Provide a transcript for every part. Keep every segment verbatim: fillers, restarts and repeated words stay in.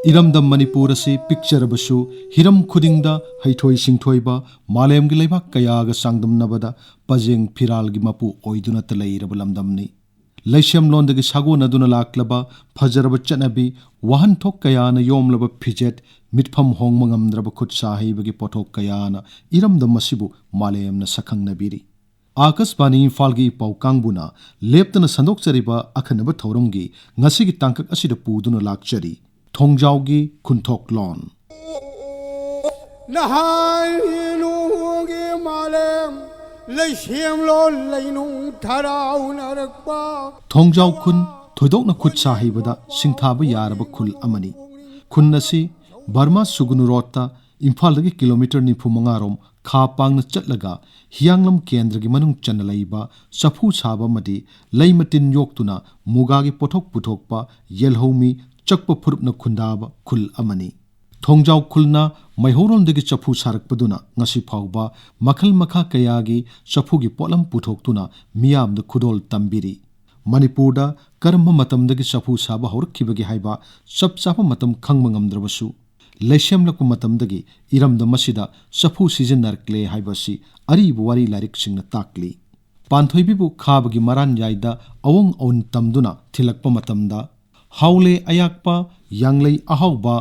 ꯏꯔꯝꯗꯝ ꯃꯅꯤꯄꯨꯔ ꯑꯁꯤ ꯄꯤꯛꯆꯔꯕꯁꯨ ꯍꯤꯔꯝ ꯈꯨꯗꯤꯡꯗ ꯍꯩꯊꯣꯏ ꯁꯤꯡꯊꯣꯏꯕ, ꯃꯥꯂꯦꯝꯒꯤ ꯂꯩꯕꯥꯛ ꯀꯌꯥꯒ ꯆꯥꯡꯗꯝꯅꯕꯗ ꯄꯖꯦꯡ ꯐꯤꯔꯥꯜꯒꯤ ꯃꯄꯨ ꯑꯣꯏꯗꯨꯅꯇ ꯂꯩꯔꯕ ꯂꯝꯗꯝꯅꯤ꯫ ꯂꯩꯁꯦꯝꯂꯣꯟꯗꯒꯤ ꯁꯥꯒꯣꯟꯅꯗꯨꯅ ꯂꯥꯛꯂꯕ ꯐꯖꯔꯕ ꯆꯠꯅꯕꯤ, ꯋꯥꯍꯟꯊꯣꯛ ꯀꯌꯥꯅ ꯌꯣꯝꯂꯕ ꯐꯤꯖꯦꯠ, ꯃꯤꯠꯐꯝ ꯍꯣꯡꯕ ꯉꯝꯗ꯭ꯔꯕ ꯈꯨꯠ ꯁꯥ ꯍꯩꯕꯒꯤ ꯄꯣꯠꯊꯣꯛ ꯀꯌꯥꯅ ꯏꯔꯝꯗꯝ ꯑꯁꯤꯕꯨ ꯃꯥꯂꯦꯝꯅ ꯁꯛꯈꯪꯅꯕꯤꯔꯤ꯫ ꯑꯥꯀꯥꯁꯕꯥꯅꯤ ꯏꯝꯐꯥꯜꯒꯤ ꯄꯥꯎ ꯀꯥꯡꯕꯨꯅ ꯂꯦꯞꯇꯅ ꯁꯟꯗꯣꯛꯆꯔꯤꯕ ꯑꯈꯟꯅꯕ ꯊꯧꯔꯝꯒꯤ ꯉꯁꯤꯒꯤ ꯇꯥꯡꯀꯛ ꯑꯁꯤꯗ ꯄꯨꯗꯨꯅ ꯂꯥꯛꯆꯔꯤ꯫ ꯊꯣꯡꯖꯥꯎꯒꯤ ꯈꯨꯟꯊꯣꯛꯂꯣꯟ꯫ ꯅꯍꯥꯟꯒꯤ ꯃꯥꯂꯦꯝ ꯂꯩꯁꯦꯝꯂꯣꯟ ꯂꯩꯅꯨꯡ ꯊꯔꯥꯎꯅꯔꯛꯄ꯫ ꯊꯣꯡꯖꯥꯎ ꯈꯨꯟ ꯊꯣꯏꯗꯣꯛꯅ ꯈꯨꯠ ꯁꯥ ꯍꯩꯕꯗ ꯁꯤꯡꯊꯥꯕ ꯌꯥꯔꯕ ꯈꯨꯜ ꯑꯃꯅꯤ꯫ ꯈꯨꯟ ꯑꯁꯤ ꯕꯔꯃꯥ ꯁꯨꯒꯅꯨ ꯔꯣꯗꯇ ꯏꯝꯐꯥꯜꯗꯒꯤ ꯀꯤꯂꯣꯃꯤꯇꯔ ꯅꯤꯐꯨ ꯃꯉꯥ ꯔꯣꯝ ꯈꯥ ꯄꯥꯡꯅ ꯆꯠꯂꯒ ꯍꯤꯌꯥꯡꯂꯝ ꯀꯦꯟꯗ꯭ꯔꯒꯤ ꯃꯅꯨꯡ ꯆꯟꯅ ꯂꯩꯕ ꯆꯐꯨ ꯁꯥꯕ ꯑꯃꯗꯤ ꯂꯩ ꯃꯇꯤꯟ ꯌꯣꯛꯇꯨꯅ ꯃꯨꯒꯥꯒꯤ ꯄꯣꯠꯊꯣꯛ ꯄꯨꯊꯣꯛꯄ ꯌꯦꯜꯍꯧꯃꯤ ꯆꯛꯄ ꯐꯨꯔꯨꯞꯅ ꯈꯨꯟꯗꯥꯕ ꯈꯨꯜ ꯑꯃꯅꯤ꯫ ꯊꯣꯡꯖꯥꯎ ꯈꯨꯜꯅ ꯃꯩꯍꯧꯔꯣꯟꯗꯒꯤ ꯆꯐꯨ ꯁꯥꯔꯛꯄꯗꯨꯅ ꯉꯁꯤ ꯐꯥꯎꯕ ꯃꯈꯜ ꯃꯈꯥ ꯀꯌꯥꯒꯤ ꯆꯐꯨꯒꯤ ꯄꯣꯠꯂꯝ ꯄꯨꯊꯣꯛꯇꯨꯅ ꯃꯤꯌꯥꯝꯗ ꯈꯨꯗꯣꯜ ꯇꯝꯕꯤꯔꯤ꯫ ꯃꯅꯤꯄꯨꯔꯗ ꯀꯔꯝꯕ ꯃꯇꯝꯗꯒꯤ ꯆꯐꯨ ꯁꯥꯕ ꯍꯧꯔꯛꯈꯤꯕꯒꯦ ꯍꯥꯏꯕ ꯆꯞ ꯆꯥꯕ ꯃꯇꯝ ꯈꯪꯕ ꯉꯝꯗ꯭ꯔꯕꯁꯨ, ꯂꯩꯁꯦꯝꯂꯛꯄ ꯃꯇꯝꯗꯒꯤ ꯏꯔꯝꯗꯝ ꯑꯁꯤꯗ ꯆꯐꯨ ꯁꯤꯖꯤꯟꯅꯔꯛꯂꯦ ꯍꯥꯏꯕ ꯑꯁꯤ ꯑꯔꯤꯕ ꯋꯥꯔꯤ ꯂꯥꯏꯔꯤꯛꯁꯤꯡꯅ ꯇꯥꯛꯂꯤ꯫ ꯄꯥꯟꯊꯣꯏꯕꯤꯕꯨ ꯈꯥꯕꯒꯤ ꯃꯔꯥꯟꯌꯥꯏꯗ ꯑꯋꯣꯡ ꯑꯋꯨꯟ ꯇꯝꯗꯨꯅ ꯊꯤꯜꯂꯛꯄ ꯃꯇꯝꯗ, ꯍꯥꯎꯂꯦ ꯑꯌꯥꯛꯄ, ꯌꯥꯡꯂꯩ ꯑꯍꯥꯎꯕ,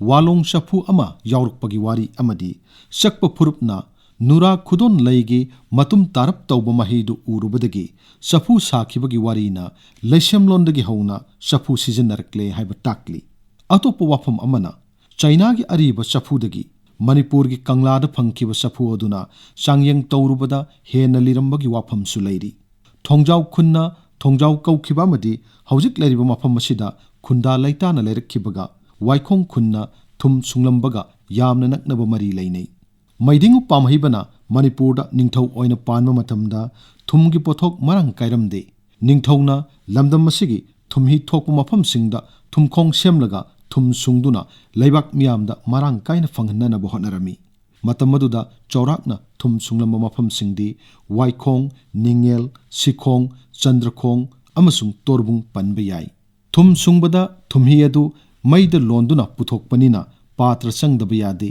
ꯋꯥꯂꯣꯡ ꯆꯐꯨ ꯑꯃ ꯌꯥꯎꯔꯛꯄꯒꯤ ꯋꯥꯔꯤ ꯑꯃꯗꯤ ꯆꯛꯄ ꯐꯨꯔꯨꯞꯅ ꯅꯨꯔꯥ ꯈꯨꯗꯣꯟ ꯂꯩꯒꯤ ꯃꯇꯨꯝ ꯇꯥꯔꯞ ꯇꯧꯕ ꯃꯍꯩꯗꯨ ꯎꯔꯨꯕꯗꯒꯤ ꯆꯐꯨ ꯁꯥꯈꯤꯕꯒꯤ ꯋꯥꯔꯤꯅ ꯂꯩꯁꯦꯝꯂꯣꯟꯗꯒꯤ ꯍꯧꯅ ꯆꯐꯨ ꯁꯤꯖꯤꯟꯅꯔꯛꯂꯦ ꯍꯥꯏꯕ ꯇꯥꯛꯂꯤ꯫ ꯑꯇꯣꯞꯄ ꯋꯥꯐꯝ ꯑꯃꯅ, ꯆꯩꯅꯥꯒꯤ ꯑꯔꯤꯕ ꯆꯐꯨꯗꯒꯤ ꯃꯅꯤꯄꯨꯔꯒꯤ ꯀꯪꯂꯥꯗ ꯐꯪꯈꯤꯕ ꯆꯐꯨ ꯑꯗꯨꯅ ꯆꯥꯡꯌꯦꯡ ꯇꯧꯔꯨꯕꯗ ꯍꯦꯟꯅ ꯂꯤꯔꯝꯕꯒꯤ ꯋꯥꯐꯝꯁꯨ ꯂꯩꯔꯤ꯫ ꯊꯣꯡꯖꯥꯎ ꯈꯨꯟꯅ ꯊꯣꯡꯖꯥꯎ ꯀꯧꯈꯤꯕ ꯑꯃꯗꯤ ꯍꯧꯖꯤꯛ ꯂꯩꯔꯤꯕ ꯃꯐꯝ ꯑꯁꯤꯗ ꯈꯨꯟꯗꯥ ꯂꯩꯇꯥꯅ ꯂꯩꯔꯛꯈꯤꯕꯒ ꯋꯥꯏꯈꯣꯡ ꯈꯨꯟꯅ ꯊꯨꯝ ꯁꯨꯡꯂꯝꯕꯒ ꯌꯥꯝꯅ ꯅꯛꯅꯕ ꯃꯔꯤ ꯂꯩꯅꯩ꯫ ꯃꯩꯗꯤꯡꯉꯨ ꯄꯥꯝꯍꯩꯕꯅ ꯃꯅꯤꯄꯨꯔꯗ ꯅꯤꯡꯊꯧ ꯑꯣꯏꯅ ꯄꯥꯟꯕ ꯃꯇꯝꯗ ꯊꯨꯝꯒꯤ ꯄꯣꯠꯊꯣꯛ ꯃꯔꯥꯡ ꯀꯥꯏꯔꯝꯗꯦ꯫ ꯅꯤꯡꯊꯧꯅ ꯂꯝꯗꯝ ꯑꯁꯤꯒꯤ ꯊꯨꯝꯍꯤ ꯊꯣꯛꯄ ꯃꯐꯝꯁꯤꯡꯗ ꯊꯨꯝꯈꯣꯡ ꯁꯦꯝꯂꯒ ꯊꯨꯝ ꯁꯨꯡꯗꯨꯅ ꯂꯩꯕꯥꯛ ꯃꯤꯌꯥꯝꯗ ꯃꯔꯥꯡ ꯀꯥꯏꯅ ꯐꯪꯍꯟꯅꯅꯕ ꯍꯣꯠꯅꯔꯝꯃꯤ꯫ ꯃꯇꯝ ꯑꯗꯨꯗ ꯆꯥꯎꯔꯥꯛꯅ ꯊꯨꯝ ꯁꯨꯡꯂꯝꯕ ꯃꯐꯝꯁꯤꯡꯗꯤ ꯋꯥꯏꯈꯣꯡ, ꯅꯤꯡꯉꯦꯜ, ꯁꯤꯈꯣꯡ, ꯆꯟꯗ꯭ꯔꯈꯣꯡ ꯑꯃꯁꯨꯡ ꯇꯣꯔꯕꯨꯡ ꯄꯟꯕ ꯌꯥꯏ꯫ ꯊꯨꯝ ꯁꯨꯡꯕꯗ ꯊꯨꯝꯍꯤ ꯑꯗꯨ ꯃꯩꯗ ꯂꯣꯟꯗꯨꯅ ꯄꯨꯊꯣꯛꯄꯅꯤꯅ ꯄꯥꯇ꯭ꯔ ꯆꯪꯗꯕ ꯌꯥꯗꯦ꯫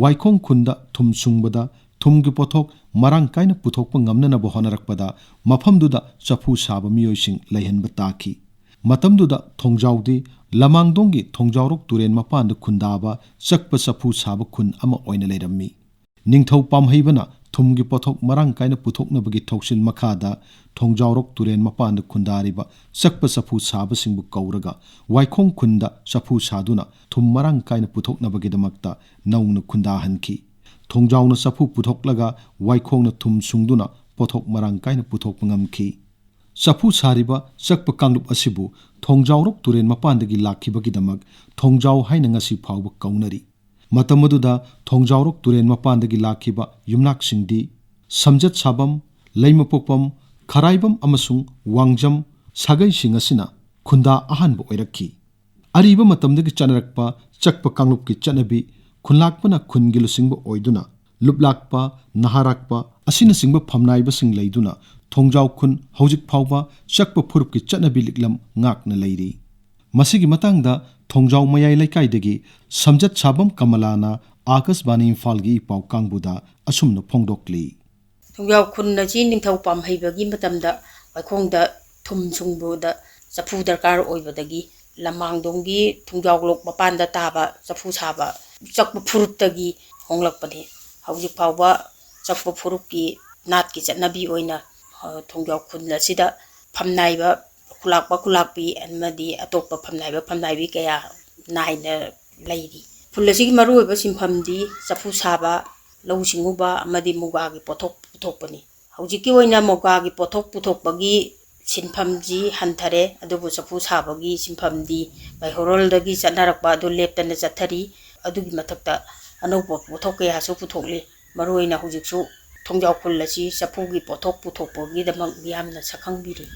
ꯋꯥꯏꯈꯣꯡ ꯈꯨꯟꯗ ꯊꯨꯝ ꯁꯨꯡꯕꯗ ꯊꯨꯝꯒꯤ ꯄꯣꯠꯊꯣꯛ ꯃꯔꯥꯡ ꯀꯥꯏꯅ ꯄꯨꯊꯣꯛꯄ ꯉꯝꯅꯅꯕ ꯍꯣꯠꯅꯔꯛꯄꯗ ꯃꯐꯝꯗꯨꯗ ꯆꯐꯨ ꯁꯥꯕ ꯃꯤꯑꯣꯏꯁꯤꯡ ꯂꯩꯍꯟꯕ ꯇꯥꯈꯤ꯫ ꯃꯇꯝꯗꯨꯗ ꯊꯣꯡꯖꯥꯎꯗꯤ ꯂꯃꯥꯡꯗꯣꯡꯒꯤ ꯊꯣꯡꯖꯥꯎꯔꯣꯛ ꯇꯨꯔꯦꯟ ꯃꯄꯥꯟꯗ ꯈꯨꯟꯗꯥꯕ ꯆꯛꯄ ꯆꯐꯨ ꯁꯥꯕ ꯈꯨꯟ ꯑꯃ ꯑꯣꯏꯅ ꯂꯩꯔꯝꯃꯤ꯫ ꯅꯤꯡꯊꯧ ꯄꯥꯝꯍꯩꯕꯅ ꯊꯨꯝꯒꯤ ꯄꯣꯠꯊꯣꯛ ꯃꯔꯥꯡ ꯀꯥꯏꯅ ꯄꯨꯊꯣꯛꯅꯕꯒꯤ ꯊꯧꯁꯤꯜ ꯃꯈꯥꯗ ꯊꯣꯡꯖꯥꯎꯔꯣꯛ ꯇꯨꯔꯦꯟ ꯃꯄꯥꯟꯗ ꯈꯨꯟꯗꯥꯔꯤꯕ ꯆꯛꯄ ꯆꯐꯨ ꯁꯥꯕꯁꯤꯡꯕꯨ ꯀꯧꯔꯒ ꯋꯥꯏꯈꯣꯡ ꯈꯨꯟꯗ ꯆꯐꯨ ꯁꯥꯗꯨꯅ ꯊꯨꯝ ꯃꯔꯥꯡ ꯀꯥꯏꯅ ꯄꯨꯊꯣꯛꯅꯕꯒꯤꯗꯃꯛꯇ ꯅꯧꯅ ꯈꯨꯟꯗꯥꯍꯟꯈꯤ꯫ ꯊꯣꯡꯖꯥꯎꯅ ꯆꯐꯨ ꯄꯨꯊꯣꯛꯂꯒ ꯋꯥꯏꯈꯣꯡꯅ ꯊꯨꯝ ꯁꯨꯡꯗꯨꯅ ꯄꯣꯠꯊꯣꯛ ꯃꯔꯥꯡ ꯀꯥꯏꯅ ꯄꯨꯊꯣꯛꯄ ꯉꯝꯈꯤ꯫ ꯆꯐꯨ ꯁꯥꯔꯤꯕ ꯆꯛꯄ ꯀꯥꯡꯂꯨꯞ ꯑꯁꯤꯕꯨ ꯊꯣꯡꯖꯥꯎꯔꯣꯛ ꯇꯨꯔꯦꯟ ꯃꯄꯥꯟꯗꯒꯤ ꯂꯥꯛꯈꯤꯕꯒꯤꯗꯃꯛ ꯊꯣꯡꯖꯥꯎ ꯍꯥꯏꯅ ꯉꯁꯤ ꯐꯥꯎꯕ ꯀꯧꯅꯔꯤ꯫ ꯃꯇꯝ ꯑꯗꯨꯗ ꯊꯣꯡꯖꯥꯎꯔꯣꯛ ꯇꯨꯔꯦꯟ ꯃꯄꯥꯟꯗꯒꯤ ꯂꯥꯛꯈꯤꯕ ꯌꯨꯝꯅꯥꯛꯁꯤꯡꯗꯤ ꯁꯝꯖꯠ ꯁꯥꯕꯝ, ꯂꯩꯃꯄꯣꯛꯄꯝ, ꯈꯔꯥꯏꯕꯝ ꯑꯃꯁꯨꯡ ꯋꯥꯡꯖꯝ ꯁꯥꯒꯩꯁꯤꯡ ꯑꯁꯤꯅ ꯈꯨꯟꯗꯥ ꯑꯍꯥꯟꯕ ꯑꯣꯏꯔꯛꯈꯤ꯫ ꯑꯔꯤꯕ ꯃꯇꯝꯗꯒꯤ ꯆꯠꯅꯔꯛꯄ ꯆꯛꯄ ꯀꯥꯡꯂꯨꯞꯀꯤ ꯆꯠꯅꯕꯤ, ꯈꯨꯟꯂꯥꯛꯄꯅ ꯈꯨꯟꯒꯤ ꯂꯨꯆꯤꯡꯕ ꯑꯣꯏꯗꯨꯅ ꯂꯨꯞꯂꯥꯛꯄ, ꯅꯍꯥꯔꯥꯛꯄ ꯑꯁꯤꯅꯆꯤꯡꯕ ꯐꯝꯅꯥꯏꯕꯁꯤꯡ ꯂꯩꯗꯨꯅ ꯊꯣꯡꯖꯥꯎ ꯈꯨꯟ ꯍꯧꯖꯤꯛ ꯐꯥꯎꯕ ꯆꯛꯄ ꯐꯨꯔꯨꯞꯀꯤ ꯆꯠꯅꯕꯤ ꯂꯤꯛꯂꯝ ꯉꯥꯛꯅ ꯂꯩꯔꯤ꯫ ꯃꯁꯤꯒꯤ ꯃꯇꯥꯡꯗ ꯊꯣꯡꯖꯥꯎ ꯃꯌꯥꯏ ꯂꯩꯀꯥꯏꯗꯒꯤ ꯁꯝꯖꯠ ꯁꯥꯕꯝ ꯀꯃꯂꯥꯅ ꯑꯥꯀꯥꯁꯕꯥꯅꯤ ꯏꯝꯐꯥꯜꯒꯤ ꯏ ꯄꯥꯎ ꯀꯥꯡꯕꯨꯗ ꯑꯁꯨꯝꯅ ꯐꯣꯡꯗꯣꯛꯂꯤ꯫ ꯊꯣꯡꯖꯥꯎ ꯈꯨꯟ ꯑꯁꯤ ꯅꯤꯡꯊꯧ ꯄꯥꯝꯍꯩꯕꯒꯤ ꯃꯇꯝꯗ ꯋꯥꯏꯈꯣꯡꯗ ꯊꯨꯝ ꯁꯨꯡꯕꯗ ꯆꯐꯨ ꯗꯔꯀꯥꯔ ꯑꯣꯏꯕꯗꯒꯤ ꯂꯃꯥꯡꯗꯣꯡꯒꯤ ꯊꯣꯡꯖꯥꯎ ꯂꯣꯛ ꯃꯄꯥꯟꯗ ꯇꯥꯕ ꯆꯐꯨ ꯁꯥꯕ ꯆꯛꯄ ꯐꯨꯔꯨꯞꯇꯒꯤ ꯍꯣꯡꯂꯛꯄꯅꯤ꯫ ꯍꯧꯖꯤꯛ ꯐꯥꯎꯕ ꯆꯛꯄ ꯐꯨꯔꯨꯞꯀꯤ ꯅꯥꯠꯀꯤ ꯆꯠꯅꯕꯤ ꯑꯣꯏꯅ, ꯑ, ꯊꯣꯡꯖꯥꯎ ꯈꯨꯜ ꯑꯁꯤꯗ ꯐꯝꯅꯥꯏꯕ ꯈꯨꯂꯥꯛꯄ ꯈꯨꯂꯥꯛꯄꯤ ꯑꯃꯗꯤ ꯑꯇꯣꯞꯄ ꯐꯝꯅꯥꯏꯕ ꯐꯝꯅꯥꯏꯕꯤ ꯀꯌꯥ ꯅꯥꯏꯅ ꯂꯩꯔꯤ꯫ ꯈꯨꯜ ꯑꯁꯤꯒꯤ ꯃꯔꯨꯑꯣꯏꯕ ꯁꯤꯟꯐꯝꯗꯤ ꯆꯐꯨ ꯁꯥꯕ, ꯂꯧꯎ ꯁꯤꯡꯎꯕ ꯑꯃꯗꯤ ꯃꯨꯒꯥꯒꯤ ꯄꯣꯠꯊꯣꯛ ꯄꯨꯊꯣꯛꯄꯅꯤ꯫ ꯍꯧꯖꯤꯛꯀꯤ ꯑꯣꯏꯅ ꯃꯨꯒꯥꯒꯤ ꯄꯣꯠꯊꯣꯛ ꯄꯨꯊꯣꯛꯄꯒꯤ ꯁꯤꯟꯐꯝꯁꯤ ꯍꯟꯊꯔꯦ, ꯑꯗꯨꯕꯨ ꯆꯐꯨ ꯁꯥꯕꯒꯤ ꯁꯤꯟꯐꯝꯗꯤ ꯃꯩꯍꯧꯔꯣꯜꯗꯒꯤ ꯆꯠꯅꯔꯛꯄ ꯑꯗꯨ ꯂꯦꯞꯇꯅ ꯆꯠꯊꯔꯤ꯫ ꯑꯗꯨꯒꯤ ꯃꯊꯛꯇ ꯑꯅꯧꯕ ꯄꯣꯠꯊꯣꯛ ꯀꯌꯥꯁꯨ ꯄꯨꯊꯣꯛꯂꯤ꯫ ꯃꯔꯨꯑꯣꯏꯅ ꯍꯧꯖꯤꯛꯁꯨ ꯊꯣꯡꯖꯥꯎ ꯈꯨꯜ ꯑꯁꯤ ꯆꯐꯨꯒꯤ ꯄꯣꯠꯊꯣꯛ ꯄꯨꯊꯣꯛꯄꯒꯤꯗꯃꯛ ꯃꯤꯌꯥꯝꯅ ꯁꯛꯈꯪꯕꯤꯔꯤ꯫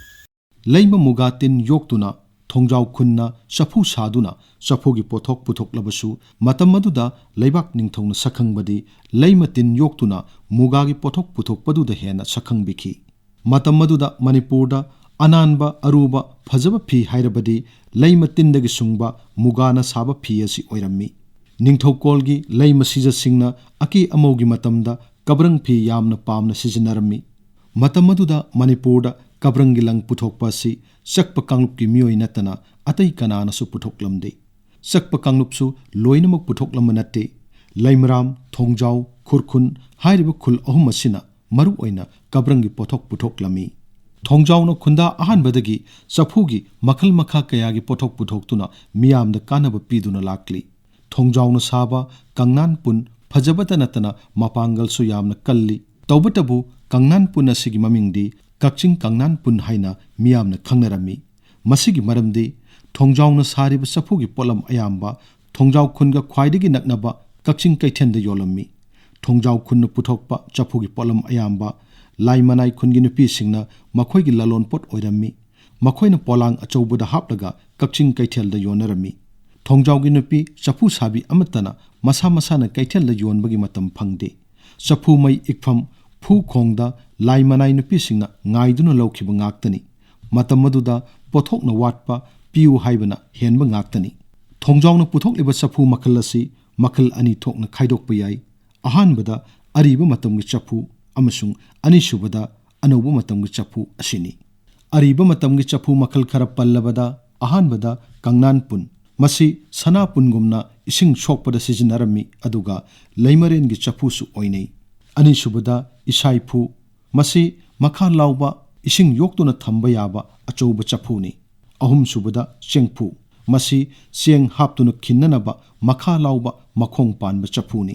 ꯂꯩꯃ ꯃꯨꯒꯥ ꯇꯤꯟ ꯌꯣꯛꯇꯨꯅ ꯊꯣꯡꯖꯥꯎ ꯈꯨꯟꯅ ꯆꯐꯨ ꯁꯥꯗꯨꯅ ꯆꯐꯨꯒꯤ ꯄꯣꯠꯊꯣꯛ ꯄꯨꯊꯣꯛꯂꯕꯁꯨ, ꯃꯇꯝ ꯑꯗꯨꯗ ꯂꯩꯕꯥꯛ ꯅꯤꯡꯊꯧꯅ ꯁꯛꯈꯪꯕꯗꯤ ꯂꯩꯃ ꯇꯤꯟ ꯌꯣꯛꯇꯨꯅ ꯃꯨꯒꯥꯒꯤ ꯄꯣꯠꯊꯣꯛ ꯄꯨꯊꯣꯛꯄꯗꯨꯗ ꯍꯦꯟꯅ ꯁꯛꯈꯪꯕꯤꯈꯤ꯫ ꯃꯇꯝ ꯑꯗꯨꯗ ꯃꯅꯤꯄꯨꯔꯗ ꯑꯅꯥꯟꯕ ꯑꯔꯨꯕ ꯐꯖꯕ ꯐꯤ ꯍꯥꯏꯔꯕꯗꯤ ꯂꯩꯃ ꯇꯤꯟꯗꯒꯤ ꯁꯨꯡꯕ ꯃꯨꯒꯥꯅ ꯁꯥꯕ ꯐꯤ ꯑꯁꯤ ꯑꯣꯏꯔꯝꯃꯤ꯫ ꯅꯤꯡꯊꯧꯀꯣꯜꯒꯤ ꯂꯩꯃ ꯁꯤꯖꯁꯤꯡꯅ ꯑꯀꯦ ꯑꯃꯧꯒꯤ ꯃꯇꯝꯗ ꯀꯕ꯭ꯔꯪ ꯐꯤ ꯌꯥꯝꯅ ꯄꯥꯝꯅ ꯁꯤꯖꯤꯟꯅꯔꯝꯃꯤ꯫ ꯃꯇꯝ ꯑꯗꯨꯗ ꯃꯅꯤꯄꯨꯔꯗ ꯀꯕ꯭ꯔꯪꯒꯤ ꯂꯪ ꯄꯨꯊꯣꯛꯄ ꯑꯁꯤ ꯆꯛꯄ ꯀꯥꯡꯂꯨꯞꯀꯤ ꯃꯤꯑꯣꯏ ꯅꯠꯇꯅ ꯑꯇꯩ ꯀꯅꯥꯅꯁꯨ ꯄꯨꯊꯣꯛꯂꯝꯗꯦ꯫ ꯆꯛꯄ ꯀꯥꯡꯂꯨꯞꯁꯨ ꯂꯣꯏꯅꯃꯛ ꯄꯨꯊꯣꯛꯂꯝꯕ ꯅꯠꯇꯦ꯫ ꯂꯩꯃꯔꯥꯝ, ꯊꯣꯡꯖꯥꯎ, ꯈꯨꯔꯈꯨꯟ ꯍꯥꯏꯔꯤꯕ ꯈꯨꯜ ꯑꯍꯨꯝ ꯑꯁꯤꯅ ꯃꯔꯨꯑꯣꯏꯅ ꯀꯕ꯭ꯔꯪꯒꯤ ꯄꯣꯠꯊꯣꯛ ꯄꯨꯊꯣꯛꯂꯝꯃꯤ꯫ ꯊꯣꯡꯖꯥꯎꯅ ꯈꯨꯟꯗꯥ ꯑꯍꯥꯟꯕꯗꯒꯤ ꯆꯐꯨꯒꯤ ꯃꯈꯜ ꯃꯈꯥ ꯀꯌꯥꯒꯤ ꯄꯣꯠꯊꯣꯛ ꯄꯨꯊꯣꯛꯇꯨꯅ ꯃꯤꯌꯥꯝꯗ ꯀꯥꯟꯅꯕ ꯄꯤꯗꯨꯅ ꯂꯥꯛꯂꯤ꯫ ꯊꯣꯡꯖꯥꯎꯅ ꯁꯥꯕ ꯀꯪꯅꯥꯟ ꯄꯨꯟ ꯐꯖꯕꯇ ꯅꯠꯇꯅ ꯃꯄꯥꯡꯒꯜꯁꯨ ꯌꯥꯝꯅ ꯀꯜꯂꯤ꯫ ꯇꯧꯕꯇꯕꯨ ꯀꯪꯅꯥꯟ ꯄꯨꯟ ꯑꯁꯤꯒꯤ ꯃꯃꯤꯡꯗꯤ ꯀꯛꯆꯤꯡ ꯀꯪꯅꯥꯟ ꯄꯨꯟ ꯍꯥꯏꯅ ꯃꯤꯌꯥꯝꯅ ꯈꯪꯅꯔꯝꯃꯤ꯫ ꯃꯁꯤꯒꯤ ꯃꯔꯝꯗꯤ ꯊꯣꯡꯖꯥꯎꯅ ꯁꯥꯔꯤꯕ ꯆꯐꯨꯒꯤ ꯄꯣꯠꯂꯝ ꯑꯌꯥꯝꯕ ꯊꯣꯡꯖꯥꯎ ꯈꯨꯟꯒ ꯈ꯭ꯋꯥꯏꯗꯒꯤ ꯅꯛꯅꯕ ꯀꯛꯆꯤꯡ ꯀꯩꯊꯦꯜꯗ ꯌꯣꯜꯂꯝꯃꯤ꯫ ꯊꯣꯡꯖꯥꯎ ꯈꯨꯟꯅ ꯄꯨꯊꯣꯛꯄ ꯆꯐꯨꯒꯤ ꯄꯣꯠꯂꯝ ꯑꯌꯥꯝꯕ ꯂꯥꯏꯃꯅꯥꯏ ꯈꯨꯟꯒꯤ ꯅꯨꯄꯤꯁꯤꯡꯅ ꯃꯈꯣꯏꯒꯤ ꯂꯂꯣꯟꯄꯣꯠ ꯑꯣꯏꯔꯝꯃꯤ꯫ ꯃꯈꯣꯏꯅ ꯄꯣꯂꯥꯡ ꯑꯆꯧꯕꯗ ꯍꯥꯞꯂꯒ ꯀꯛꯆꯤꯡ ꯀꯩꯊꯦꯜꯗ ꯌꯣꯟꯅꯔꯝꯃꯤ꯫ ꯊꯣꯡꯖꯥꯎꯒꯤ ꯅꯨꯄꯤ ꯆꯐꯨ ꯁꯥꯕꯤ ꯑꯃꯠꯇꯅ ꯃꯁꯥ ꯃꯁꯥꯅ ꯀꯩꯊꯦꯜꯗ ꯌꯣꯟꯕꯒꯤ ꯃꯇꯝ ꯐꯪꯗꯦ꯫ ꯆꯐꯨ ꯃꯩ ꯏꯛꯐꯝ ꯐꯨ ꯈꯣꯡꯗ ꯂꯥꯏꯃꯅꯥꯏ ꯅꯨꯄꯤꯁꯤꯡꯅ ꯉꯥꯏꯗꯨꯅ ꯂꯧꯈꯤꯕ ꯉꯥꯛꯇꯅꯤ꯫ ꯃꯇꯝ ꯑꯗꯨꯗ ꯄꯣꯠꯊꯣꯛꯅ ꯋꯥꯠꯄ, ꯄꯤꯌꯨ ꯍꯥꯏꯕꯅ ꯍꯦꯟꯕ ꯉꯥꯛꯇꯅꯤ꯫ ꯊꯣꯡꯖꯥꯎꯅ ꯄꯨꯊꯣꯛꯂꯤꯕ ꯆꯐꯨ ꯃꯈꯜ ꯑꯁꯤ ꯃꯈꯜ ꯑꯅꯤ ꯊꯣꯛꯅ ꯈꯥꯏꯗꯣꯛꯄ ꯌꯥꯏ꯫ ꯑꯍꯥꯟꯕꯗ ꯑꯔꯤꯕ ꯃꯇꯝꯒꯤ ꯆꯐꯨ ꯑꯃꯁꯨꯡ ꯑꯅꯤꯁꯨꯕꯗ ꯑꯅꯧꯕ ꯃꯇꯝꯒꯤ ꯆꯐꯨ ꯑꯁꯤꯅꯤ꯫ ꯑꯔꯤꯕ ꯃꯇꯝꯒꯤ ꯆꯐꯨ ꯃꯈꯜ ꯈꯔ ꯄꯜꯂꯕꯗ, ꯑꯍꯥꯟꯕꯗ ꯀꯪꯅꯥꯟ ꯄꯨꯟ꯫ ꯃꯁꯤ ꯁꯅꯥ ꯄꯨꯟꯒꯨꯝꯅ ꯏꯁꯤꯡ ꯁꯣꯛꯄꯗ ꯁꯤꯖꯤꯟꯅꯔꯝꯃꯤ, ꯑꯗꯨꯒ ꯂꯩꯃꯔꯦꯟꯒꯤ ꯆꯐꯨꯁꯨ ꯑꯣꯏꯅꯩ꯫ ꯑꯅꯤꯁꯨꯕꯗ ꯏꯁꯥꯏꯐꯨ꯫ ꯃꯁꯤ ꯃꯈꯥ ꯂꯥꯎꯕ ꯏꯁꯤꯡ ꯌꯣꯛꯇꯨꯅ ꯊꯝꯕ ꯌꯥꯕ ꯑꯆꯧꯕ ꯆꯐꯨꯅꯤ꯫ ꯑꯍꯨꯝꯁꯨꯕꯗ ꯆꯦꯡꯐꯨ꯫ ꯃꯁꯤ ꯆꯦꯡ ꯍꯥꯞꯇꯨꯅ ꯈꯤꯟꯅꯅꯕ ꯃꯈꯥ ꯂꯥꯎꯕ ꯃꯈꯣꯡ ꯄꯥꯟꯕ ꯆꯐꯨꯅꯤ꯫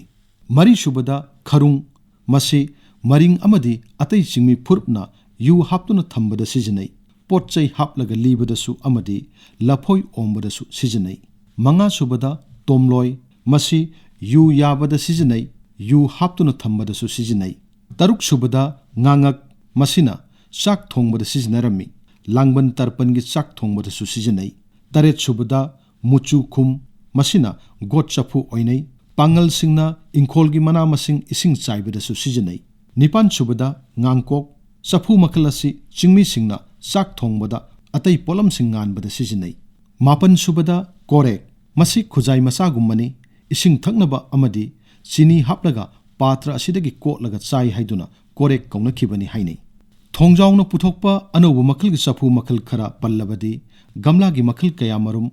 ꯃꯔꯤꯁꯨꯕꯗ ꯈꯔꯨꯡ꯫ ꯃꯁꯤ ꯃꯔꯤꯡ ꯑꯃꯗꯤ ꯑꯇꯩ ꯆꯤꯡꯃꯤ ꯐꯨꯔꯨꯞꯅ ꯌꯨ ꯍꯥꯞꯇꯨꯅ ꯊꯝꯕꯗ ꯁꯤꯖꯤꯟꯅꯩ꯫ ꯄꯣꯠ ꯆꯩ ꯍꯥꯞꯂꯒ ꯂꯤꯕꯗꯁꯨ ꯑꯃꯗꯤ ꯂꯐꯣꯏ ꯑꯣꯝꯕꯗꯁꯨ ꯁꯤꯖꯤꯟꯅꯩ꯫ ꯃꯉꯥꯁꯨꯕꯗ ꯇꯣꯝꯂꯣꯏ꯫ ꯃꯁꯤ ꯌꯨ ꯌꯥꯕꯗ ꯁꯤꯖꯤꯟꯅꯩ, ꯌꯨ ꯍꯥꯞꯇꯨꯅ ꯊꯝꯕꯗꯁꯨ ꯁꯤꯖꯤꯟꯅꯩ꯫ ꯇꯔꯨꯛꯁꯨꯕꯗ ꯉꯥꯉꯛ꯫ ꯃꯁꯤꯅ ꯆꯥꯛ ꯊꯣꯡꯕꯗ ꯁꯤꯖꯤꯟꯅꯔꯝꯃꯤ꯫ ꯂꯥꯡꯕꯟ ꯇꯔꯄꯟꯒꯤ ꯆꯥꯛ ꯊꯣꯡꯕꯗꯁꯨ ꯁꯤꯖꯤꯟꯅꯩ꯫ ꯇꯔꯦꯠꯁꯨꯕꯗ ꯃꯨꯆꯨ ꯈꯨꯝ꯫ ꯃꯁꯤꯅ ꯒꯣꯠ ꯆꯐꯨ ꯑꯣꯏꯅꯩ꯫ ꯄꯥꯉꯜꯁꯤꯡꯅ ꯏꯪꯈꯣꯜꯒꯤ ꯃꯅꯥ ꯃꯁꯤꯡ ꯏꯁꯤꯡ ꯆꯥꯏꯕꯗꯁꯨ ꯁꯤꯖꯤꯟꯅꯩ꯫ ꯅꯤꯄꯥꯟꯁꯨꯕꯗ ꯉꯥꯡꯀꯣꯛ꯫ ꯆꯐꯨ ꯃꯈꯜ ꯑꯁꯤ ꯆꯤꯡꯃꯤꯁꯤꯡꯅ ꯆꯥꯛ ꯊꯣꯡꯕꯗ, ꯑꯇꯩ ꯄꯣꯠꯂꯝꯁꯤꯡ ꯉꯥꯟꯕꯗ ꯁꯤꯖꯤꯟꯅꯩ꯫ ꯃꯥꯄꯟ ꯁꯨꯕꯗ ꯀꯣꯔꯦꯛ꯫ ꯃꯁꯤ ꯈꯨꯖꯥꯏ ꯃꯆꯥꯒꯨꯝꯕꯅꯤ꯫ ꯏꯁꯤꯡ ꯊꯛꯅꯕ ꯑꯃꯗꯤ ꯆꯤꯅꯤ ꯍꯥꯞꯂꯒ ꯄꯥꯇ꯭ꯔ ꯑꯁꯤꯗꯒꯤ ꯀꯣꯠꯂꯒ ꯆꯥꯏ ꯍꯥꯏꯗꯨꯅ ꯀꯣꯔꯦꯛ ꯀꯧꯅꯈꯤꯕꯅꯤ ꯍꯥꯏꯅꯩ꯫ ꯊꯣꯡꯖꯥꯎꯅ ꯄꯨꯊꯣꯛꯄ ꯑꯅꯧꯕ ꯃꯈꯜꯒꯤ ꯆꯐꯨ ꯃꯈꯜ ꯈꯔ ꯄꯜꯂꯕꯗꯤ ꯒꯝꯂꯥꯒꯤ ꯃꯈꯜ ꯀꯌꯥꯃꯔꯨꯝ,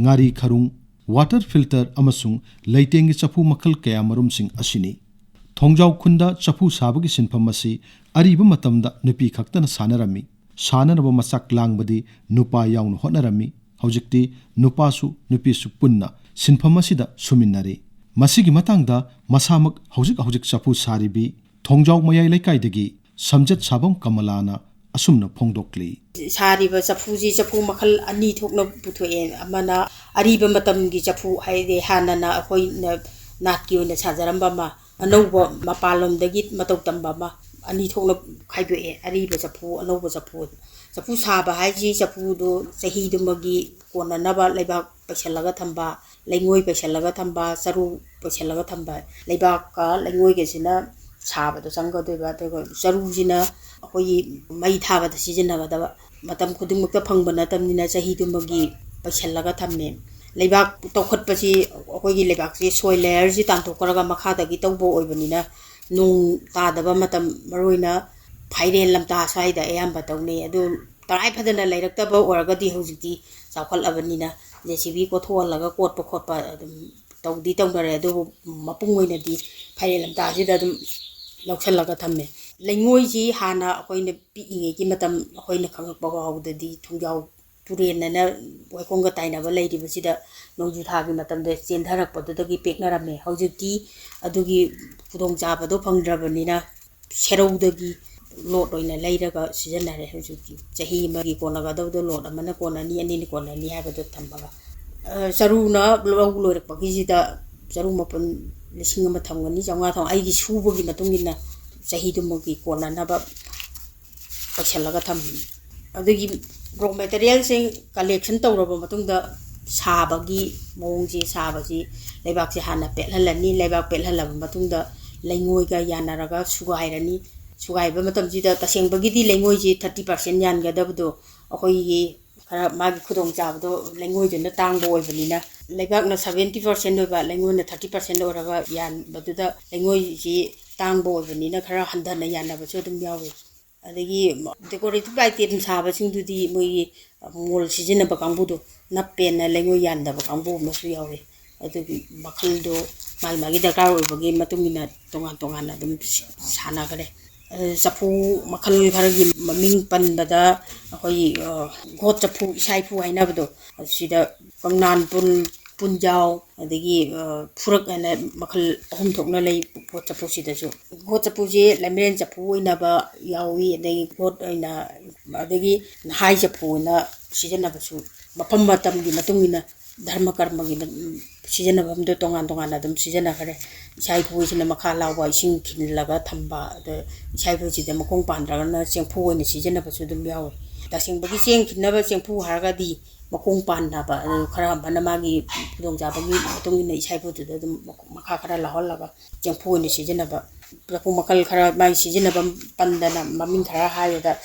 ꯉꯥꯔꯤ ꯈꯔꯨꯡ, ꯋꯥꯇꯔ ꯐꯤꯜꯇꯔ ꯑꯃꯁꯨꯡ ꯂꯩꯇꯦꯡꯒꯤ ꯆꯐꯨ ꯃꯈꯜ ꯀꯌꯥꯃꯔꯨꯝꯁꯤꯡ ꯑꯁꯤꯅꯤ꯫ ꯊꯣꯡꯖꯥꯎ ꯈꯨꯟꯗ ꯆꯐꯨ ꯁꯥꯕꯒꯤ ꯁꯤꯟꯐꯝ ꯑꯁꯤ ꯑꯔꯤꯕ ꯃꯇꯝꯗ ꯅꯨꯄꯤ ꯈꯛꯇꯅ ꯁꯥꯟꯅꯔꯝꯃꯤ꯫ ꯁꯥꯟꯅꯅꯕ ꯃꯆꯥꯛ ꯂꯥꯡꯕꯗꯤ ꯅꯨꯄꯥ ꯌꯥꯎꯅ ꯍꯣꯠꯅꯔꯝꯃꯤ꯫ ꯍꯧꯖꯤꯛꯇꯤ ꯅꯨꯄꯥꯁꯨ ꯅꯨꯄꯤꯁꯨ ꯄꯨꯟꯅ ꯁꯤꯟꯐꯝ ꯑꯁꯤꯗ ꯁꯨꯃꯤꯟꯅꯔꯤ꯫ ꯃꯁꯤꯒꯤ ꯃꯇꯥꯡꯗ ꯃꯁꯥꯃꯛ ꯍꯧꯖꯤꯛ ꯍꯧꯖꯤꯛ ꯆꯐꯨ ꯁꯥꯔꯤꯕꯤ ꯊꯣꯡꯖꯥꯎ ꯃꯌꯥꯏ ꯂꯩꯀꯥꯏꯗꯒꯤ ꯁꯝꯖꯠ ꯁꯥꯕꯝ ꯀꯃꯂꯥꯅ ꯑꯁꯨꯝꯅ ꯐꯣꯡꯗꯣꯛꯂꯤ꯫ ꯁꯥꯔꯤꯕ ꯆꯐꯨꯁꯤ ꯆꯐꯨ ꯃꯈꯜ ꯑꯅꯤ ꯊꯣꯛꯅ ꯄꯨꯊꯣꯛꯑꯦ꯫ ꯑꯃꯅ ꯑꯔꯤꯕ ꯃꯇꯝꯒꯤ ꯆꯐꯨ, ꯍꯥꯏꯗꯤ ꯍꯥꯟꯅꯅ ꯑꯩꯈꯣꯏꯅ ꯅꯥꯠꯀꯤ ꯑꯣꯏꯅ ꯁꯥꯖꯔꯝꯕ ꯑꯃ, ꯑꯅꯧꯕ ꯃꯄꯥꯟꯂꯣꯝꯗꯒꯤ ꯃꯇꯧ ꯇꯝꯕ ꯑꯃ, ꯑꯅꯤ ꯊꯣꯛꯅ ꯈꯥꯏꯗꯣꯛꯑꯦ, ꯑꯔꯤꯕ ꯆꯐꯨ, ꯑꯅꯧꯕ ꯆꯐꯨ꯫ ꯆꯐꯨ ꯁꯥꯕ ꯍꯥꯏꯁꯤ ꯆꯐꯨꯗꯣ ꯆꯍꯤꯗꯨꯃꯒꯤ ꯀꯣꯟꯅꯅꯕ ꯂꯩꯕꯥꯛ ꯄꯩꯁꯜꯂꯒ ꯊꯝꯕ, ꯂꯩꯉꯣꯏ ꯄꯩꯁꯜꯂꯒ ꯊꯝꯕ, ꯆꯔꯨ ꯄꯩꯁꯜꯂꯒ ꯊꯝꯕ꯫ ꯂꯩꯕꯥꯛꯀ ꯂꯩꯉꯣꯏꯒꯁꯤꯅ ꯁꯥꯕꯗ ꯆꯪꯒꯗꯣꯏꯕ, ꯑꯗꯨꯒ ꯆꯔꯨꯁꯤꯅ ꯑꯩꯈꯣꯏꯒꯤ ꯃꯩ ꯊꯥꯕꯗ ꯁꯤꯖꯤꯟꯅꯒꯗꯕ꯫ ꯃꯇꯝ ꯈꯨꯗꯤꯡꯃꯛꯇ ꯐꯪꯕ ꯅꯠꯇꯕꯅꯤꯅ ꯆꯍꯤꯗꯨꯃꯒꯤ ꯄꯩꯁꯜꯂꯒ ꯊꯝꯃꯦ꯫ ꯂꯩꯕꯥꯛ ꯇꯧꯈꯠꯄꯁꯤ ꯑꯩꯈꯣꯏꯒꯤ ꯂꯩꯕꯥꯛꯁꯤ soil layerꯁꯤ ꯇꯥꯟꯊꯣꯛꯈ꯭ꯔꯒ ꯃꯈꯥꯗꯒꯤ ꯇꯧꯕ ꯑꯣꯏꯕꯅꯤꯅ ꯅꯣꯡ ꯇꯥꯗꯕ ꯃꯇꯝ, ꯃꯔꯨꯑꯣꯏꯅ ꯐꯥꯏꯔꯦꯟ ꯂꯝꯇꯥ ꯁ꯭ꯋꯥꯏꯗ ꯑꯌꯥꯝꯕ ꯇꯧꯅꯩ꯫ ꯑꯗꯨ ꯇꯉꯥꯏ ꯐꯗꯅ ꯂꯩꯔꯛꯇꯕ ꯑꯣꯏꯔꯒꯗꯤ ꯍꯧꯖꯤꯛꯇꯤ ꯆꯥꯎꯈꯠꯂꯕꯅꯤꯅ JCB ꯀꯣꯊꯣꯛꯍꯜꯂꯒ ꯀꯣꯠꯄ ꯈꯣꯠꯄ ꯑꯗꯨꯝ ꯇꯧꯗꯤ ꯇꯧꯅꯔꯦ, ꯑꯗꯨꯕꯨ ꯃꯄꯨꯡ ꯑꯣꯏꯅꯗꯤ ꯐꯥꯏꯔꯦꯟ ꯂꯝꯇꯥꯁꯤꯗ ꯑꯗꯨꯝ ꯂꯧꯁꯜꯂꯒ ꯊꯝꯃꯦ꯫ ꯂꯩꯉꯣꯏꯁꯤ ꯍꯥꯟꯅ ꯑꯩꯈꯣꯏꯅ ꯄꯤꯛꯏꯉꯩꯒꯤ ꯃꯇꯝ, ꯑꯩꯈꯣꯏꯅ ꯈꯪꯉꯛꯄ ꯐꯥꯎꯕꯗꯗꯤ ꯊꯣꯡꯖꯥꯎ ꯇꯨꯔꯦꯟ ꯑꯅ ꯋꯥꯏꯈꯣꯡꯒ ꯇꯥꯏꯅꯕ ꯂꯩꯔꯤꯕꯁꯤꯗ ꯅꯣꯡꯖꯨ ꯊꯥꯒꯤ ꯃꯇꯝꯗ ꯆꯦꯟꯊꯔꯛꯄꯗꯨꯗꯒꯤ ꯄꯦꯛꯅꯔꯝꯃꯦ꯫ ꯍꯧꯖꯤꯛꯇꯤ ꯑꯗꯨꯒꯤ ꯈꯨꯗꯣꯡꯆꯥꯕꯗꯣ ꯐꯪꯗ꯭ꯔꯕꯅꯤꯅ ꯁꯦꯔꯧꯗꯒꯤ ꯂꯣꯠ ꯑꯣꯏꯅ ꯂꯩꯔꯒ ꯁꯤꯖꯤꯟꯅꯔꯦ꯫ ꯍꯧꯖꯤꯛꯇꯤ ꯆꯍꯤ ꯑꯃꯒꯤ ꯀꯣꯟꯅꯒꯗꯕꯗꯣ ꯂꯣꯠ ꯑꯃꯅ ꯀꯣꯟꯅꯅꯤ, ꯑꯅꯤꯅ ꯀꯣꯟꯅꯅꯤ ꯍꯥꯏꯕꯗꯣ ꯊꯝꯃꯒ꯫ ꯑ, ꯆꯔꯨꯅ ꯂꯧ ꯂꯣꯏꯔꯛꯄꯒꯤꯁꯤꯗ ꯆꯔꯨ ꯃꯄꯨꯟ ꯂꯤꯁꯤꯡ ꯑꯃ ꯊꯝꯒꯅꯤ, ꯆꯥꯝꯃꯉꯥ ꯊꯝ-, ꯑꯩꯒꯤ ꯁꯨꯕꯒꯤ ꯃꯇꯨꯡ ꯏꯟꯅ ꯆꯍꯤꯗꯨꯃꯒꯤ ꯀꯣꯟꯅꯅꯕ ꯄꯩꯁꯜꯂꯒ ꯊꯝꯃꯤ꯫ ꯑꯗꯨꯒꯤ raw materialꯁꯤꯡ collection ꯇꯧꯔꯕ ꯃꯇꯨꯡꯗ ꯁꯥꯕꯒꯤ ꯃꯑꯣꯡꯁꯤ, ꯁꯥꯕꯁꯤ ꯂꯩꯕꯥꯛꯁꯦ ꯍꯥꯟꯅ ꯄꯦꯠꯍꯜꯂꯅꯤ꯫ ꯂꯩꯕꯥꯛ ꯄꯦꯠꯍꯜꯂꯕ ꯃꯇꯨꯡꯗ ꯂꯩꯉꯣꯏꯒ ꯌꯥꯅꯔꯒ ꯁꯨꯒꯥꯏꯔꯅꯤ꯫ ꯁꯨꯒꯥꯏꯕ ꯃꯇꯝꯁꯤꯗ ꯇꯁꯦꯡꯕꯒꯤꯗꯤ ꯂꯩꯉꯣꯏꯁꯤ ꯊꯥꯔꯇꯤ ꯄꯥꯔꯁꯦꯟ ꯌꯥꯟꯒꯗꯕꯗꯣ, ꯑꯩꯈꯣꯏꯒꯤ ꯈꯔ ꯃꯥꯒꯤ ꯈꯨꯗꯣꯡꯆꯥꯕꯗꯣ ꯂꯩꯉꯣꯏꯗꯨꯅ ꯇꯥꯡꯕ ꯑꯣꯏꯕꯅꯤꯅ, ꯂꯩꯕꯥꯛꯅ ꯁꯕꯦꯟꯇꯤ ꯄꯥꯔꯁꯦꯟ ꯑꯣꯏꯕ, ꯂꯩꯉꯣꯏꯅ ꯊꯥꯔꯇꯤ ꯄꯥꯔꯁꯦꯟ ꯑꯣꯏꯔꯒ ꯌꯥꯟꯕꯗꯨꯗ ꯂꯩꯉꯣꯏꯁꯤ ꯇꯥꯡꯕ ꯑꯣꯏꯕꯅꯤꯅ ꯈꯔ ꯍꯟꯊꯅ ꯌꯥꯟꯅꯕꯁꯨ ꯑꯗꯨꯝ ꯌꯥꯎꯋꯤ꯫ ꯑꯗꯒꯤ decorative item ꯁꯥꯕꯁꯤꯡꯗꯨꯗꯤ ꯃꯣꯏꯒꯤ ꯃꯣꯜ ꯁꯤꯖꯤꯟꯅꯕ ꯀꯥꯡꯕꯨꯗꯣ ꯅꯞꯄꯦꯅ ꯂꯩꯉꯣꯏ ꯌꯥꯟꯗꯕ ꯀꯥꯡꯕꯨ ꯑꯃꯁꯨ ꯌꯥꯎꯔꯤ꯫ ꯑꯗꯨꯒꯤ ꯃꯈꯜꯗꯣ ꯃꯥꯒꯤ ꯃꯥꯒꯤ ꯗꯔꯀꯥꯔ ꯑꯣꯏꯕꯒꯤ ꯃꯇꯨꯡ ꯏꯟꯅ ꯇꯣꯉꯥꯟ ꯇꯣꯉꯥꯟꯅ ꯑꯗꯨꯝ ꯁꯤ-, ꯁꯥꯟꯅꯈ꯭ꯔꯦ꯫ ꯑꯗꯨ ꯆꯐꯨ ꯃꯈꯜ ꯈꯔꯒꯤ ꯃꯃꯤꯡ ꯄꯟꯕꯗ ꯑꯩꯈꯣꯏꯒꯤ, ꯑ, ꯒꯣꯠ ꯆꯐꯨ, ꯏꯁꯥꯏꯐꯨ ꯍꯥꯏꯅꯕꯗꯣ, ꯁꯤꯗ ꯀꯪꯂꯥꯟ ꯄꯨꯜ, ꯄꯨꯟꯖꯥꯎ, ꯑꯗꯒꯤ, ꯑ, ꯐꯨꯔꯛ ꯍꯥꯏꯅ ꯃꯈꯜ ꯑꯍꯨꯝ ꯊꯣꯛꯅ ꯂꯩ ꯒꯣꯠ ꯆꯐꯨꯁꯤꯗꯁꯨ꯫ ꯒꯣꯠ ꯆꯐꯨꯁꯦ ꯂꯥꯏꯃꯔꯦꯟ ꯆꯐꯨ ꯑꯣꯏꯅꯕ ꯌꯥꯎꯏ, ꯑꯗꯒꯤ ꯒꯣꯠ ꯑꯣꯏꯅ, ꯑꯗꯒꯤ ꯅꯍꯥꯏ ꯆꯐꯨ ꯑꯣꯏꯅ ꯁꯤꯖꯤꯟꯅꯕꯁꯨ ꯃꯐꯝ ꯃꯇꯝꯒꯤ ꯃꯇꯨꯡ ꯏꯟꯅ ꯙꯔꯃ ꯀꯔꯃꯒꯤ ꯃ-, ꯁꯤꯖꯤꯟꯅꯐꯝꯗꯣ ꯇꯣꯉꯥꯟ ꯇꯣꯉꯥꯟꯅ ꯑꯗꯨꯝ ꯁꯤꯖꯤꯟꯅꯈ꯭ꯔꯦ꯫ ꯏꯁꯥꯏꯐꯨꯁꯤꯅ ꯃꯈꯥ ꯂꯥꯎꯕ ꯏꯁꯤꯡ ꯈꯤꯜꯂꯒ ꯊꯝꯕ, ꯑꯗ ꯏꯁꯥꯏꯐꯨꯁꯤꯗ ꯃꯈꯣꯡ ꯄꯥꯟꯗ꯭ꯔꯒꯅ ꯆꯦꯡꯐꯨ ꯑꯣꯏꯅ ꯁꯤꯖꯤꯟꯅꯕꯁꯨ ꯑꯗꯨꯝ ꯌꯥꯎꯋꯤ꯫ ꯇꯁꯦꯡꯕꯒꯤ ꯆꯦꯡ ꯈꯤꯟꯅꯕ ꯆꯦꯡꯐꯨ ꯍꯥꯏꯔꯒꯗꯤ ꯃꯈꯣꯡ ꯄꯥꯟꯅꯕ, ꯑꯗꯨ ꯈꯔ ꯑꯃꯅ ꯃꯥꯒꯤ ꯈꯨꯗꯣꯡꯆꯥꯕꯒꯤ ꯃꯇꯨꯡ ꯏꯟꯅ ꯏꯁꯥꯏꯐꯨꯗꯨꯗ ꯑꯗꯨꯝ ꯃꯈꯥ ꯈꯔ ꯂꯥꯎꯍꯜꯂꯒ ꯆꯦꯡꯐꯨ ꯑꯣꯏꯅ ꯁꯤꯖꯤꯟꯅꯕ꯫ ꯆꯐꯨ ꯃꯈꯜ ꯈꯔ ꯃꯥꯒꯤ ꯁꯤꯖꯤꯟꯅꯐꯝ ꯄꯟꯗꯅ ꯃꯃꯤꯡ ꯈꯔ ꯍꯥꯏꯕꯗ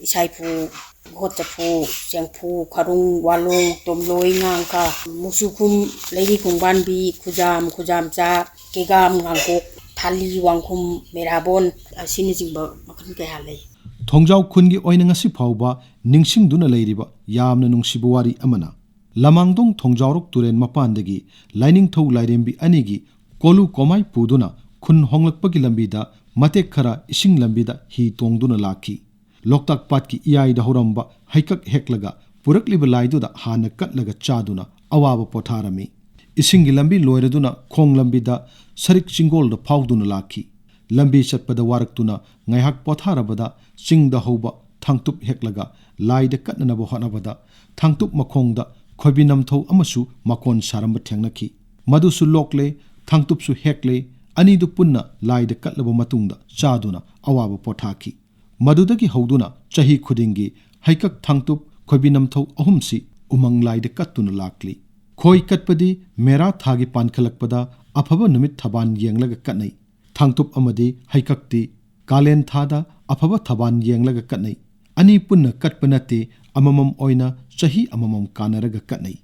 ꯏꯁꯥꯏꯐꯨ, ꯒꯣꯠ ꯆꯐꯨ, ꯆꯦꯡꯐꯨ, ꯈꯔꯨꯡ, ꯋꯥꯂꯣꯡ, ꯇꯣꯝꯂꯣꯏ, ꯉꯥꯡꯈ, ꯃꯨꯁꯨꯈꯨꯝ, ꯂꯩꯔꯤ ꯈꯣꯡꯕꯥꯟꯕꯤ, ꯈꯨꯖꯥꯝ, ꯈꯨꯖꯥꯝꯆꯥ, ꯀꯦꯒꯥꯝ, ꯉꯥꯡꯀꯣꯛ, ꯊꯥꯂꯤ, ꯋꯥꯡꯈꯨꯝ, ꯃꯦꯔꯥꯕꯣꯟ ꯑꯁꯤꯅꯆꯤꯡꯕ ꯃꯈꯜ ꯀꯌꯥ ꯂꯩ꯫ ꯊꯣꯡꯖꯥꯎ ꯈꯨꯟꯒꯤ ꯑꯣꯏꯅ ꯉꯁꯤ ꯐꯥꯎꯕ ꯅꯤꯡꯁꯤꯡꯗꯨꯅ ꯂꯩꯔꯤꯕ ꯌꯥꯝꯅ ꯅꯨꯡꯁꯤꯕ ꯋꯥꯔꯤ ꯑꯃꯅ, ꯂꯃꯥꯡꯗꯣꯡ ꯊꯣꯡꯖꯥꯎꯔꯣꯛ ꯇꯨꯔꯦꯜ ꯃꯄꯥꯟꯗꯒꯤ ꯂꯥꯏꯅꯤꯡꯊꯧ ꯂꯥꯏꯔꯦꯝꯕꯤ ꯑꯅꯤꯒꯤ ꯀꯣꯂꯨ ꯀꯣꯃꯥꯏ ꯄꯨꯗꯨꯅ ꯈꯨꯟ ꯍꯣꯡꯂꯛꯄꯒꯤ ꯂꯝꯕꯤꯗ ꯃꯇꯦꯛ ꯈꯔ ꯏꯁꯤꯡ ꯂꯝꯕꯤꯗ ꯍꯤ ꯇꯣꯡꯗꯨꯅ ꯂꯥꯛꯈꯤ꯫ ꯂꯣꯛꯇꯥꯛ ꯄꯥꯠꯀꯤ ꯏꯌꯥꯏꯗ ꯍꯧꯔꯝꯕ ꯍꯩꯀꯛ ꯍꯦꯛꯂꯒ ꯄꯨꯔꯛꯂꯤꯕ ꯂꯥꯏꯗꯨꯗ ꯍꯥꯟꯅ ꯀꯠꯂꯒ ꯆꯥꯗꯨꯅ ꯑꯋꯥꯕ ꯄꯣꯊꯥꯔꯝꯃꯤ꯫ ꯏꯁꯤꯡꯒꯤ ꯂꯝꯕꯤ ꯂꯣꯏꯔꯗꯨꯅ ꯈꯣꯡ ꯂꯝꯕꯤꯗ ꯁꯔꯤꯛ ꯆꯤꯡꯒꯣꯜꯗ ꯐꯥꯎꯗꯨꯅ ꯂꯥꯛꯈꯤ꯫ ꯂꯝꯕꯤ ꯆꯠꯄꯗ ꯋꯥꯔꯛꯇꯨꯅ ꯉꯥꯏꯍꯥꯛ ꯄꯣꯊꯥꯔꯕꯗ ꯆꯤꯡꯗ ꯍꯧꯕ ꯊꯥꯡꯇꯨꯞ ꯍꯦꯛꯂꯒ ꯂꯥꯏꯗ ꯀꯠꯅꯅꯕ ꯍꯣꯠꯅꯕꯗ ꯊꯥꯡꯇꯨꯞ ꯃꯈꯣꯡꯗ ꯈꯣꯏꯕꯤ ꯅꯝꯊꯧ ꯑꯃꯁꯨ ꯃꯀꯣꯟ ꯁꯥꯔꯝꯕ ꯊꯦꯡꯅꯈꯤ꯫ ꯃꯗꯨꯁꯨ ꯂꯣꯛꯂꯦ, ꯊꯥꯡꯇꯨꯞꯁꯨ ꯍꯦꯛꯂꯦ, ꯑꯅꯤꯗꯨ ꯄꯨꯟꯅ ꯂꯥꯏꯗ ꯀꯠꯂꯕ ꯃꯇꯨꯡꯗ ꯆꯥꯗꯨꯅ ꯑꯋꯥꯕ ꯄꯣꯊꯥꯈꯤ꯫ ꯃꯗꯨꯗꯒꯤ ꯍꯧꯗꯨꯅ ꯆꯍꯤ ꯈꯨꯗꯤꯡꯒꯤ ꯍꯩꯀꯛ ꯊꯥꯡꯇꯨꯞ ꯈꯣꯏꯕꯤ ꯅꯝꯊꯧ ꯑꯍꯨꯝꯁꯤ ꯎꯃꯪ ꯂꯥꯏꯗ ꯀꯠꯇꯨꯅ ꯂꯥꯛꯂꯤ꯫ ꯈꯣꯏ ꯀꯠꯄꯗꯤ ꯃꯦꯔꯥ ꯊꯥꯒꯤ ꯄꯥꯟꯈꯠꯂꯛꯄꯗ ꯑꯐꯕ ꯅꯨꯃꯤꯠ ꯊꯕꯥꯟ ꯌꯦꯡꯂꯒ ꯀꯠꯅꯩ꯫ ꯊꯥꯡꯇꯨꯞ ꯑꯃꯗꯤ ꯍꯩꯀꯛꯇꯤ ꯀꯥꯂꯦꯟ ꯊꯥꯗ ꯑꯐꯕ ꯊꯕꯥꯟ ꯌꯦꯡꯂꯒ ꯀꯠꯅꯩ꯫ ꯑꯅꯤ ꯄꯨꯟꯅ ꯀꯠꯄ ꯅꯠꯇꯦ, ꯑꯃꯃꯝ ꯑꯣꯏꯅ ꯆꯍꯤ ꯑꯃꯃꯝ ꯀꯥꯟꯅꯔꯒ ꯀꯠꯅꯩ꯫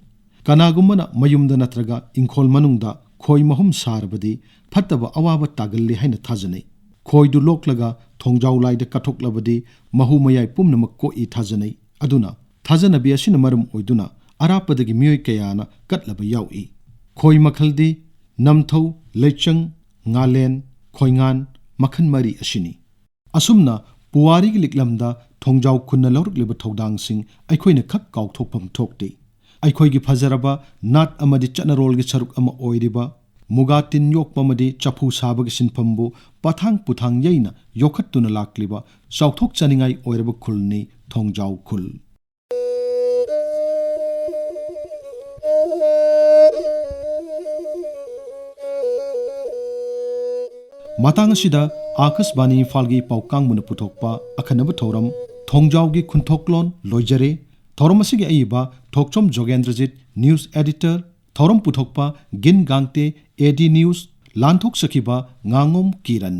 ꯀꯅꯥꯒꯨꯝꯕꯅ ꯃꯌꯨꯝꯗ ꯅꯠꯇ꯭ꯔꯒ ꯏꯪꯈꯣꯜ ꯃꯅꯨꯡꯗ ꯈꯣꯏ ꯃꯍꯨꯝ ꯁꯥꯔꯕꯗꯤ ꯐꯠꯇꯕ ꯑꯋꯥꯕ ꯇꯥꯒꯜꯂꯤ ꯍꯥꯏꯅ ꯊꯥꯖꯅꯩ꯫ ꯈꯣꯏꯗꯨ ꯂꯣꯛꯂꯒ ꯊꯣꯡꯖꯥꯎ ꯂꯥꯏꯗ ꯀꯠꯊꯣꯛꯂꯕꯗꯤ ꯃꯍꯨ ꯃꯌꯥꯏ ꯄꯨꯝꯅꯃꯛ ꯀꯣꯛꯏ ꯊꯥꯖꯅꯩ꯫ ꯑꯗꯨꯅ ꯊꯥꯖꯅꯕꯤ ꯑꯁꯤꯅ ꯃꯔꯝ ꯑꯣꯏꯗꯨꯅ ꯑꯔꯥꯞꯄꯗꯒꯤ ꯃꯤꯑꯣꯏ ꯀꯌꯥꯅ ꯀꯠꯂꯕ ꯌꯥꯎꯏ꯫ ꯈꯣꯏ ꯃꯈꯜꯗꯤ ꯅꯝꯊꯧ, ꯂꯩꯆꯪ, ꯉꯥꯂꯦꯟ, ꯈꯣꯏꯉꯥꯟ ꯃꯈꯜ ꯃꯔꯤ ꯑꯁꯤꯅꯤ꯫ ꯑꯁꯨꯝꯅ ꯄꯨꯋꯥꯔꯤꯒꯤ ꯂꯤꯛꯂꯝꯗ ꯊꯣꯡꯖꯥꯎ ꯈꯨꯟꯅ ꯂꯧꯔꯛꯂꯤꯕ ꯊꯧꯗꯥꯡꯁꯤꯡ ꯑꯩꯈꯣꯏꯅ ꯈꯛ ꯀꯥꯎꯊꯣꯛꯐꯝ ꯊꯣꯛꯇꯦ꯫ ꯑꯩꯈꯣꯏꯒꯤ ꯐꯖꯔꯕ ꯅꯥꯠ ꯑꯃꯗꯤ ꯆꯠꯅꯔꯣꯜꯒꯤ ꯁꯔꯨꯛ ꯑꯃ ꯑꯣꯏꯔꯤꯕ ꯃꯨꯒꯥ ꯇꯤꯟ ꯌꯣꯛꯄ ꯑꯃꯗꯤ ꯆꯐꯨ ꯁꯥꯕꯒꯤ ꯁꯤꯟꯐꯝꯕꯨ ꯄꯊꯥꯡ ꯄꯨꯊꯥꯡ ꯌꯩꯅ ꯌꯣꯛꯈꯠꯇꯨꯅ ꯂꯥꯛꯂꯤꯕ ꯆꯥꯎꯊꯣꯛꯆꯅꯤꯡꯉꯥꯏ ꯑꯣꯏꯔꯕ ꯈꯨꯜꯅꯤ ꯊꯣꯡꯖꯥꯎ ꯈꯨꯜ꯫ ꯃꯇꯥꯡ ꯑꯁꯤꯗ ꯑꯥꯀꯥꯁꯕꯥꯅꯤ ꯏꯝꯐꯥꯜꯒꯤ ꯄꯥꯎ ꯀꯥꯡꯕꯨꯅ ꯄꯨꯊꯣꯛꯄ ꯑꯈꯟꯅꯕ ꯊꯧꯔꯝ ꯊꯣꯡꯖꯥꯎꯒꯤ ꯈꯨꯟꯊꯣꯛꯂꯣꯟ ꯂꯣꯏꯖꯔꯦ꯫ ꯊꯧꯔꯝ ꯑꯁꯤꯒꯤ ꯑꯏꯕ ꯊꯣꯛꯆꯣꯝ ꯖꯣꯒꯦꯟꯗ꯭ꯔꯖꯤꯠ, news editor, ꯊꯧꯔꯝ ꯄꯨꯊꯣꯛꯄ ꯒꯤꯟ ꯒꯥꯡꯇꯦ, AD news, ꯂꯥꯟꯊꯣꯛꯆꯈꯤꯕ ꯉꯥꯉꯣꯝ ꯀꯤꯔꯟ꯫